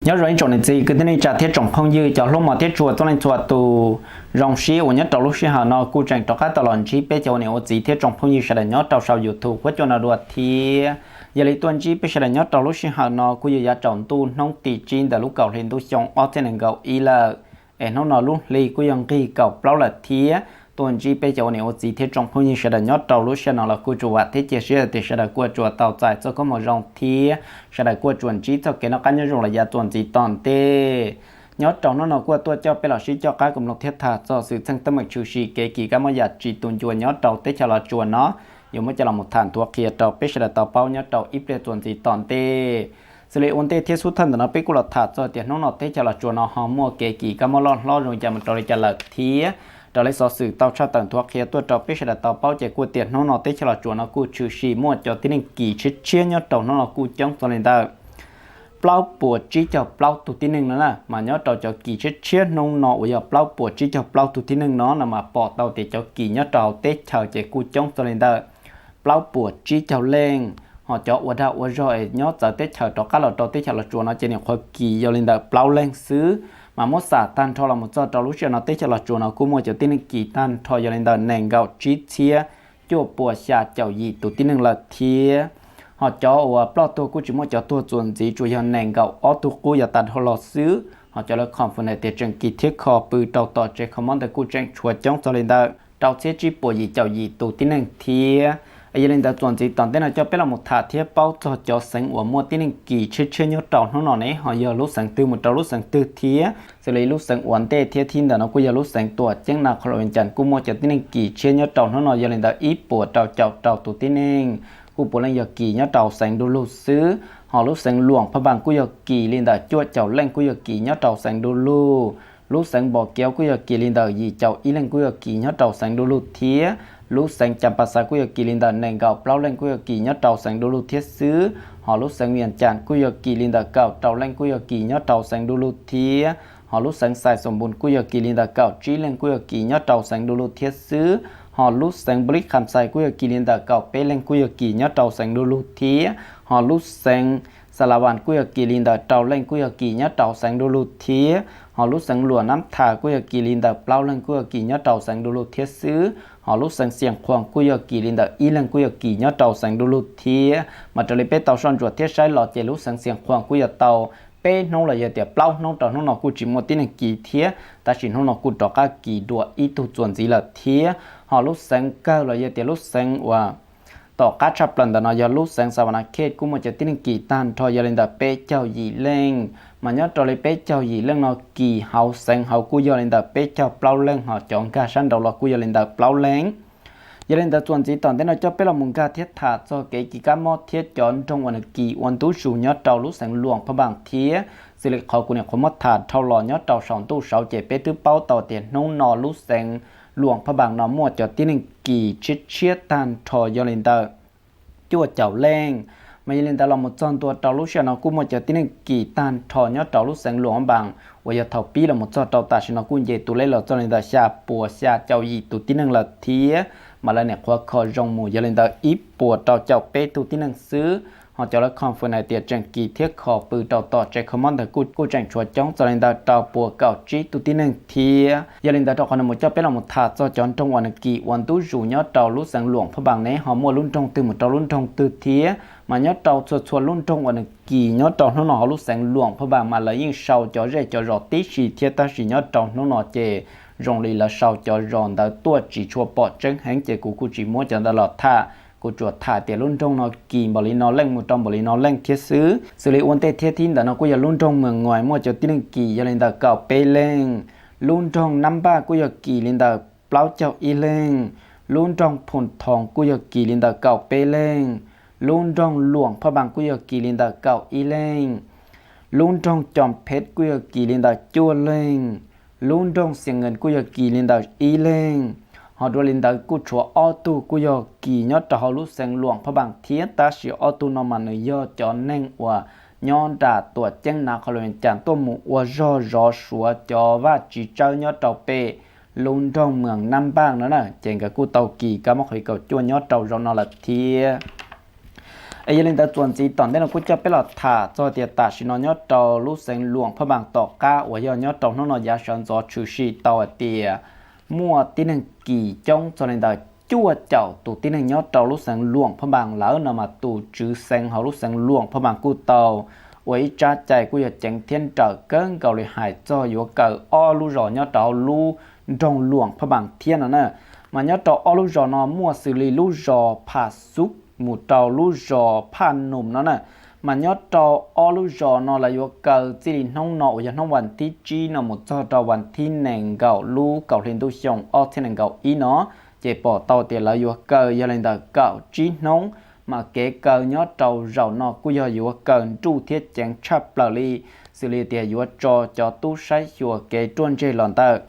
Nyob zoo ib tsoom niam txiv kwv tij neej tsa thiab tsoom phooj ywg cov hlub mos thiab tshua txhua leej txhua tus. Zoo siab uas nyob rau lub sij hawm no kuj tseem rov qab tau los ntsib peb cov ua niam ua txiv thiab tsoom phooj ywg sawv daws nyob rau saum YouTube huab cua no dua thiab. Yog li tuaj ntsib peb sawv daws nyob rau lub sij hawm no kuj yog yav tsaus ntuj hnub tim tsib ntawm lub kaum hli ntuj xyoo ob txhiab nees nkaum ib lawm, es hnub no lub hli kuj yog nqig kaum plaub lawm thiab. Tuaj ntsib peb cov ua niam ua txiv thiab tsoom phooj ywg sawv daws nyob rau lub sij hawm no los kuj tsuas vam thiab cia siab tias sawv daws kuj tsuas tau txais txoj koob hmoov zoo thiab sawv daws kuj tsuas ntsib txoj kev noj qab nyob zoo los yav txuas ntxiv tom ntej. Nyob rau hnub no kuj tuaj coj peb los sib coj qab kom mloog thiab tham txog xwm txheej teeb meem tshwm sim kev kis kab mob yam tsis tu ncua nyob rau teb chaws Los Tsuas no, yuav muab coj los mus tham nthuav qhia rau peb sawv daws tau paub nyob rau ib pliag txuas ntxiv tom ntej. Xws li ua ntej thiab xub thawj ntawm no peb kuj los tham txog tias hnub no teb chaws Los Tsuas no ho muaj kev kis kab mob loj hlob zoo li cas mus rau li cas lawm thiab raws li xov xwm tau tshaj tawm nthuav qhia tuaj rau peb sawv daws tau paub ces kuj tias hnub no teb chaws Los Tsuas no kuj tshwm sim muaj cov tib neeg kis tshiab tshiab nyob rau hnub no kuj coob txog li ntawm plaub puas tsib caug plaub tug tib neeg no na. Mas nyob rau cov kis tshiab tshiab hnub no uas yog plaub puas tsib caug plaub tug tib neeg no no mas pom tau tias cov kis nyob rau hauv teb chaws ces kuj coob txog li ntawm plaub puas tsib caug leej. Ho cov ua dag ua zog es nyob txawv teb chaws rov qab los rau teb chaws Los Tsuas no ces nyuam qhuav kis yog li ntawm plaub leeg xwb. Mas muab xam tag nrho los mus txog rau lub sij hawm no teb chaws Los Tsuas no kuj muaj cov tib neeg kis tag nrho yog li ntawm nees nkaum tsib txhiab cuaj puas xya caum yim tus tib neeg lawm thiab. Ho cov uas ploj tuag kuj tsis muaj cov tuag txuas ntxiv, tsuas yog nees nkaum ob tug qub yav tas dhau los xwb. Ho cov lawv confirm hais tias tseem kis thiab kho pw rau tom tsev kho mob ntawd kuj tseem tshuav coob txog li ntawm rau txhiab tsib puas yim caum yim tus tib neeg thiab. Yog li ntawd txuas ntxiv tom ntej no coj peb los mus tham thiab paub txog cov xeev uas muaj tib neeg kis tshiab tshiab nyob rau hnub no ne ho yog lub xeev twg mus rau lub xeev twg thiab. Xws li lub xeev ua ntej thiab thib ntawm no kuj yog lub xeev Tuam Ceeb na qhov Luam Vias Cas kuj muaj cov tib neeg kis tshiab nyob rau hnub no yog li ntawm ib puas rau caum rau tus tib neeg, kuj puav leej yog kis nyob rau xeev Nplog xwb. Ho lub xeev Luam Phaj Npas kuj yog kis li ntawm cuaj caum leej kuj yog kis nyob rau xeev Nplog. Lub xeev Npos Kiav kuj yog kis li ntawm yim caum ib leej kuj yog kis nyob rau xeev Nplog thiab. Lub xeev Cas Pas Xas kuj yog kis li ntawm nees nkaum plaub leej kuj yog kis nyob rau xeev Nplog thiab xwb. Ho lub xeev Vias Cas kuj yog kis li ntawm kaum rau leej kuj yog kis nyob rau xeev Nplog thiab. Ho lub xeev Xais Xoos Npus kuj yog kis li ntawm kaum tsib leej kuj yog kis nyob rau xeev Nplog thiab xwb. Ho lub xeev Npus Lis Kham Xais kuj yog kis li ntawm kaum peb leej kuj yog kis nyob rau xeev Nplog thiab. Ho lub xeev Xas Las Vas kuj yog kis li ntawm rau leej kuj yog kis nyob rau xeev Nplog thiab. Ho lub xeev Luam Nab Thas kuj yog kis li ntawm plaub leej kuj yog kis nyob rau xeev Nplog thiab xwb. Ho lub xeev Xias Khuam kuj yog kis li ntawm ib leej kuj yog kis nyob rau xeev Nplog thiab. Mas raws li peb tau soj ntsuam thiab saib los ces lub xeev Xias Khuam kuj yog tau peb hnub los yog tias plaub hnub rau hnub no kuj tsis muaj tib neeg kis thiab, tab sis hnub no kuj rov qab kis dua ib tug txuas ntxiv lawm thiab. Ho lub xeev kawg los yog tias lub xeev uas tom qab tshaj plaws ntawm no yog lub xeev Xas Vas Nas Khej kuj muaj cov tib neeg kis tag nrho yog li ntawm peb caug yim leej. Mas nyob rau li peb caug yim leej no kis hauv xeev hauv kuj yog li ntawm peb caug plaub leej, ho cov nkag sab nraud los kuj yog li ntawm plaub leej. Yog li ntawd txuas ntxiv tom ntej no coj peb los mus nkag thiab tham txog kev kis kab mob thiab cov nroog uas nws kis ua ntu zus nyob rau lub xeev Luam Phaj Npas thiab. Xws li qhov kuv nyuam qhuav muab tham dhau los nyob rau saum ntuj saud ces peb twb paub tau tias hnub no lub xeev Luam Phaj Npas no muaj cov tib neeg kis tshiab tshiab tag nrho yog li ntawm cuaj caum leej. Mas yog li ntawd los mus txog ntua rau lub sij hawm no kuj muaj cov tib neeg kis tag nrho nyob rau lub xeev Luam Phaj Npas uas yog thaum pib los mus txog rau tam sim no kuj nce tus lej los txog li ntawm xya puas xya caum yim tus tib neeg lawm thiab. Mas lawv nyuam qhuav kho zoo mus yog li ntawm ib puas rau caum peb tug tib neeg xwb. Ho cov lawv confirm hais tias tseem kis thiab kho pw rau tom tsev kho mob ntawd kuj tseem tshuav coob txog li ntawm rau puas kaum tsib tus tib neeg thiab. Yog li ntawd rau qhov no mus coj peb los mus tham txog cov nroog uas nws kis ua ntu zus nyob rau lub xeev Luam Phaj Npas ne ho muaj lub nroog twg mus rau lub nroog twg thiab. Mas nyob rau txhua txhua lub nroog uas nws kis nyob rau hnub no hauv lub xeev Luam Phaj Npas mas lawv yeej sau cov zej cov zos tib si thiab, tab sis nyob rau hnub no ces zoo li lawv sau cov zos ntawd tuaj tsis tshua pom tseeb heev ces kuv kuj tsis muab cov ntawd los tham. Kuv tsuas tham tias lub nroog no kis npaum li no leej mus rau npaum li no leej thiab xwb. Xws li ua ntej thiab thib ntawm no kuj yog lub nroog Mws Nguais muaj cov tib neeg kis yog li ntawm kaum peb leej. Lub nroog Nab Npaj kuj yog kis li ntawm plaub caug ib leej. Lub nroog Phoos Thoos kuj yog kis li ntawm kaum peb leej. Lub nroog Luam Phaj Npas kuj yog kis li ntawm kaum ib leej. Lub nroog Coo Phev kuj yog kis li ntawm cuaj leej. Lub nroog Xias Nkees kuj yog kis li ntawm ib leej. Ho dua li ntawd kuj tshuav ob tug kuj yog kis nyob rau hauv lub xeev Luam Phaj Npas thiab, tab sis ob tug no mas nws yog cov neeg uas nyob nram Tuam Ceeb na qhov Luam Vias Cas tuaj mus ua zog zov suav cov vaj tsis tsawb nyob rau pem lub nroog Mws Nab Npaj no na, ces nkawd kuj tau kis kab mob qhov kaum cuaj nyob rau zaum no lawm thiab. Es yog li ntawd txuas ntxiv tom ntej no kuj coj peb los tham txog tias tam sim no nyob rau lub xeev Luam Phaj Npas tom qab uas yog nyob rau hnub no yav sawv ntxov tshwm sim tau hais tias muaj tib neeg kis coob txog li ntawm cuaj caum tus tib neeg nyob rau lub xeev Luam Phaj Npas lawm no mas tus tswv xeev hauv lub xeev Luam Phaj Npas kuj tau ua ib tsab cai kuj yog ceev thiab nrawm kawg nkaus li hais txog yuav kaw ob lub zos nyob rau hauv lub nroog Luam Phaj Npas thiab no na. Mas nyob rau ob lub zos no muaj xws li lub zos Phaj Xub mus rau lub zos Phaj Num no na. Mas nyob rau ob lub zos no lawv yuav kaw txij li hnub no uas yog hnub vas thib tsib no mus txog rau vas thib nees nkaum lub kaum hli ntuj xyoo ob txhiab nees nkaum ib no, ces pom tau tias lawv yuav kaw yog li ntawm kaum tsib hnub. Mas kev kaw nyob rau zaum no kuj yog yuav kaw nruj thiab ceev tshaj plaws li, xws li tias yuav tso cov tub saib xyuas kev ruaj ntseg los ntawm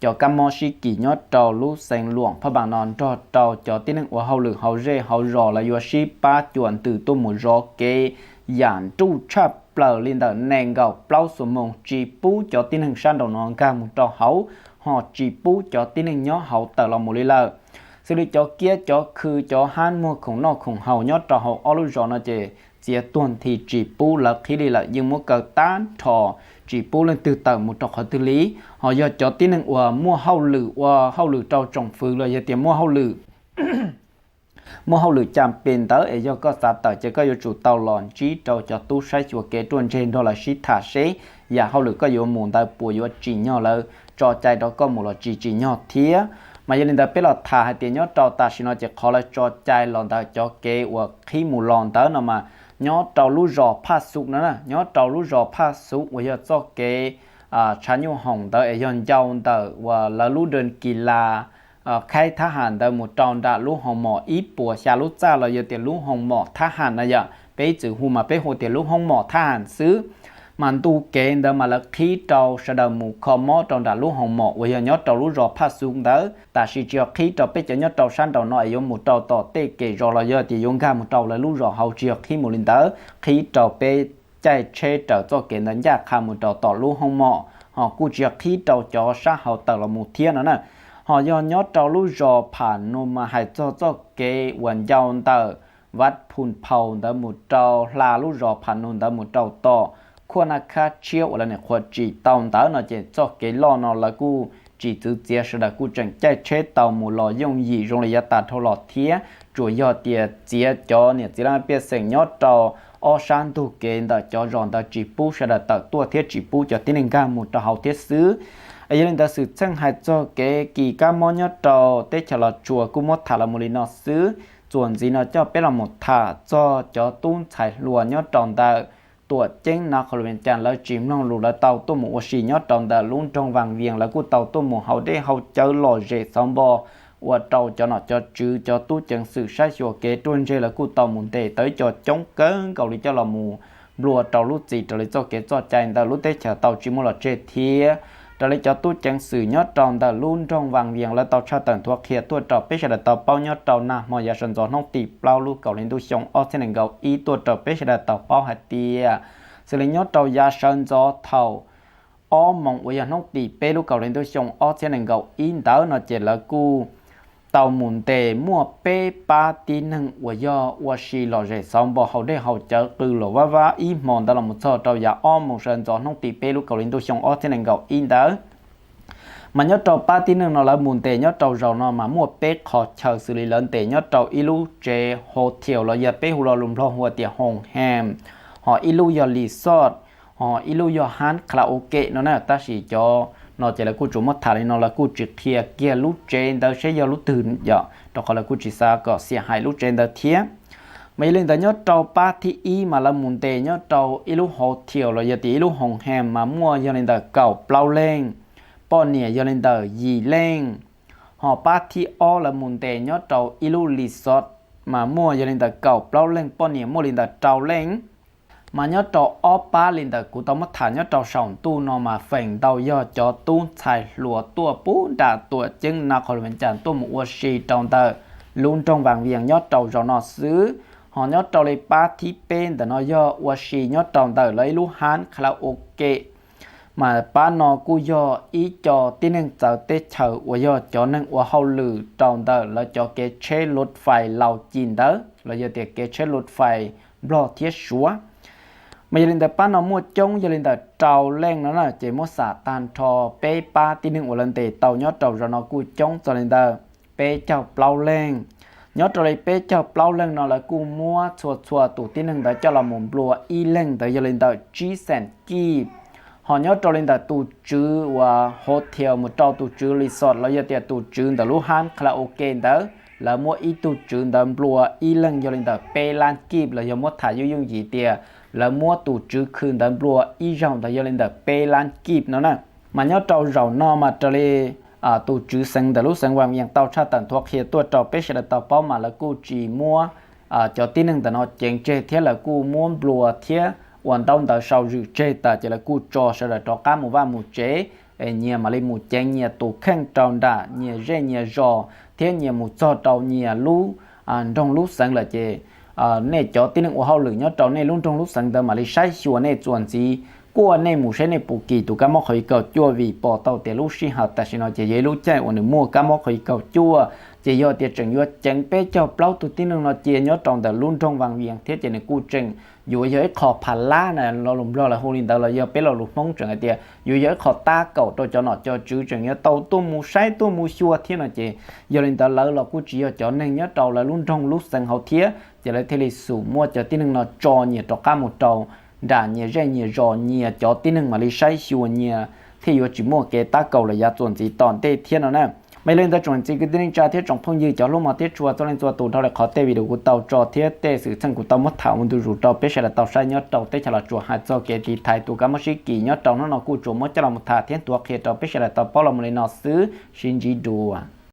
cov kab mob sib kis nyob rau lub xeev Luam Phaj Npas no nrog rau cov tib neeg ua hauj lwm hauv zej hauv zos lawv yuav sib pab cuam ntws tuaj mus zov kev yam nruj tshaj plaws li ntawm nees nkaum plaub xuab moos tsis pub cov tib neeg sab nraum no nkag mus rau hauv, ho tsis pub cov tib neeg nyob hauv tawm los mus li lawm. Xws li cov kiab cov khw cov hab muag khoom noj khoom haus nyob rau hauv ob lub zos no ces txiav tuag nthi tsis pub lawv qhib li lawm, yeej muab kaw tag nrho, tsis pub leej twg tawm mus rau qhov twg li. Ho yog cov tib neeg uas muaj hauj lwm ua hauj lwm rau tsoom fwv los yog tias muaj hauj lwm muaj hauj lwm cam pes ntawd es yog koj xav tawm ces koj yuav tsum tau los ntsib rau cov tub saib xyuas kev ruaj ntseg nrog lawv sib tham seb yam hauj lwm koj yuav mus ntawd puas yuav tsim nyog lawv tso cai rau koj mus los tsis tsim nyog thiab. Mas yog li ntawd peb los tham hais tias nyob rau tam sim no ces qhov lawv tso cai los ntawm cov kev uas qhib mus los ntawd no mas nyob rau lub zos Phaj Xub no na, nyob rau lub zos Phaj Xub uas yog txoj kev tshav nyuj hoom ntawd es yog ncau ntawm uas lawv lub dej kis las khaib thab ham ntawd mus rau nram lub hoo mom ib puas xya lub txaj los yog tias lub hoo mom thab ham na yom, peb txwm hu mas peb hu tias lub hoo mom thab ham xwb. Mas ntu kev ntawd mas lawv qhib rau sawv daws mus kho mob rau nram lub hoo mom uas yog nyob rau lub zos Phaj Xub ntawd, tab sis tsis yog qhib rau peb cov nyob rau sab nraum no es yuav mus rau tom tej kev zos los yog tias yuav nkag mus rau lawv lub zos hauv, tsis yog qhib mus li ntawd, qhib rau peb caij tsheb raws txoj kev ntawd ncaj qha mus rau tom lub hoo mom, ho kuj tsis yog qhib rau cov sab hauv tawm los mus thiab no na. Ho yog nyob rau lub zos Phaj Num mas hais txog txoj kev uas ncau ntawm Vaj Phum Phaus ntawd mus rau hla lub zos Phaj Num ntawd mus rau tom Khuaj Naj Khab Tshiab uas lawv nim qhuav tsim tau ntawd no ces txoj kev loj no lawv kuj tsis txwv txiav, sawv daws kuj tseem caij tsheb tau mus los yooj yim zoo li yav tas dhau los thiab. Tsuas yog tias txiav cov niam txiv laj mej pej xeem nyob rau ob sab ntug kev ntawm cov zos ntawd tsis pub sawv daws tawm tuaj thiab tsis pub cov tib neeg nkag mus rau hauv thiab xwb. Yog li ntawd xwm txheej hais txog kev kis kab mob nyob rau teb chaws Los Tsuas kuj muab tham los mus li no xwb. Txuas ntxiv no coj peb los mus tham txog cov tub ntxhais hluas nyob rau ntawm tuam ceeb Nab Qhos Lus Vias Cas lawv tsis mloog lus, lawv tau tuaj mus ua si nyob rau ntawm lub nroog Vaj Vias, lawv kuj tau tuaj mus haus dej haus cawv lom zem xov npo ua rau cov nom cov tswv cov tub ceev xwm saib xyuas kev ruaj ntseg lawv kuj tau mus ntes tau ib co coob kawg nkaus li coj los mus nplua rau lub txim raws li txoj kev txoj cai ntawm lub teb chaws tau tsis muaj los tseg thiab. Raws li cov tub ceev xwm nyob rau ntawm lub nroog Vaj Vias lawv tau tshaj tawm nthuav qhia tuaj rau peb sawv daws tau paub nyob rau nag hmo yav sawv ntxov hnub tim plaub lub kaum hli ntuj xyoo ob txhiab nees nkaum ib tuaj rau peb sawv daws tau paub hais tias xws li nyob rau yav sawv ntxov thaum ob moos uas yog hnub tim peb lub kaum hli ntuj xyoo ob txhiab nees nkaum ib ntawd no ces lawv kuj tau mus ntes muaj peb pab tib neeg uas yog ua si lom zem xov npo haus dej haus cawv qw los vab vab ib hmo ntawd los mus txog rau yav ob moos sawv ntxov hnub tim peb lub kaum hli ntuj xyoo ob txhiab nees nkaum ib ntawd. Mas nyob rau pab tib neeg no lawv mus ntes nyob rau zaum no mas muaj peb qhov chaw xws li lawv ntes nyob rau ib lub tsev hotel los yog peb hu lo lus Nplog hu tias hoo hem, ho ib lub yog resort, ho ib lub yog hab karaoke no na. Tab sis cov no ces lawv kuj tsuas muab tham li no, lawv kuj tsis qhia kiag lub tsev ntawd seb yog lub twg yom, rau qhov lawv kuj tsis xav kom xiam hais lub tsev ntawd thiab. Mas yog li ntawd nyob rau pab thib ib mas lawv mus ntes nyob rau ib lub hotel los yog tias ib lub hoo hem mas muaj yog li ntawm kaum plaub leej, poj niam yog li ntawm yim leej. Ho pab thib ob lawv mus ntes nyob rau ib lub resort mas muaj yog li ntawm kaum plaub leej, poj niam muaj li ntawm rau leej. Mas nyob rau ob pab li ntawm kuv tau muab tham nyob rau saum ntuj no mas feem ntau yog cov tub ntxhais hluas tuaj puag nram tuam ceeb Nab Qhos Lus Vias Cas tuaj mus ua si rau ntawm lub nroog Vaj Vias nyob rau zaum no xwb. Ho nyob rau li pab thib peb ntawm no yog ua si nyob rau ntawm lawv ib lub hab karaoke. Mas pab no kuj yog ib co tib neeg txawv teb chaws uas yog cov neeg ua hauj lwm rau ntawm lawv cov kev tsheb luv fais laus ci ntawd los yog tias kev tsheb luv fais Nplog thiab Suav. Mas yog li ntawd pab no muaj coob yog li ntawm rau leej no na, ces muab xam tag nrho peb pab tib neeg uas lawv ntes tau nyob rau zos no kuj coob txog li ntawm peb caug plaub leeg. Nyob rau li peb caug plaub leeg no lawv kuj muab txhua txhua tus tib neeg ntawd coj los mus nplua ib leeg ntawd yog li ntawm tsib xees kib. Ho nyob rau li ntawm tus tswv uas hotel mus rau tus tswv resort los yog tias tus tswv ntawm lub hab karaoke ntawd, lawv muab ib tug tswv ntawd nplua ib leeg yog li ntawm peb lab kib los yog muab tham yooj yooj yim tias lawv muab tus tswv khw ntawd nplua ib zaug ntawd yog li ntawm peb lab kib no na. Mas nyob rau zaum no mas raws li tus tswv xeev ntawm lub xeev Vas Vias tau tshaj tawm nthuav qhia tuaj rau peb sawv daws tau paub mas lawv kuj tsis muab cov tib neeg ntawm no ceev tseg thiab lawv kuj muab nplua thiab ua ntaub ntawv sau zwm tseg tas ces lawv kuj tso sawv daws rov qab mus vaj mus tsev. Nyias mam li mus ceev nyias tus kheej rau nram nyias zej nyias zos thiab nyias mus txog rau nyias lub nroog lub xeev lawm ces nej cov tib neeg ua hauj lwm nyob rau nej lub nroog lub xeev ntawd mam li saib xyuas nej txuas ntxiv, kuaj nej mus saib nej puas kis tus kab mob qhov i kaum cuaj vim pom tau tias lub sij hawm tam sim no ces yog ib lub caij uas nws muaj kab mob qhov i kaum cuaj. Ces yog tias tseem yuav ceev peb caug plaub tug tib neeg no cia nyob rau ntawm lub nroog Vas Vias thiab ces nws kuj tseem yuav yog ib qho pha lab na, lo lus Nplog lawv hu li ntawd los yog peb lo lus Hmoob tseem hais tias yuav yog ib qho tab kaum rau cov nom cov tswv tseem yuav tau tuaj mus saib tuaj mus xyuas thiab no ces yog li ntawd lawv los kuj tsis yog cov neeg nyob rau lawv lub nroog lub xeev hauv thiab ces lawv thiaj li xum muaj cov tib neeg no tso nyias rov qab mus rau nram nyias zej nyias zos nyias cov tib neeg mam li saib xyuas nyias thiaj yuav tsis muaj kev tab kaum los yav txuas ntxiv tom ntej thiab no na. Mas yog li ntawd tsoom niam txiv kwv tij neej tsa thiab tsoom phooj ywg cov hlub mos thiab tshua txhua leej txhua tus, dhau li qhov tej video kuv tau tso thiab tej xwm txheej kuv tau muab tham ua ntu zus rau peb sawv daws tau saib nyob rau teb chaws los tsuas hais txog kev tiv thaiv tus kab mob sib kis nyob rau hnub no kuj tsuas muab coj los tham thiab nthuav qhia rau peb sawv daws tau paub los mus li no xwb, sib ntsib dua.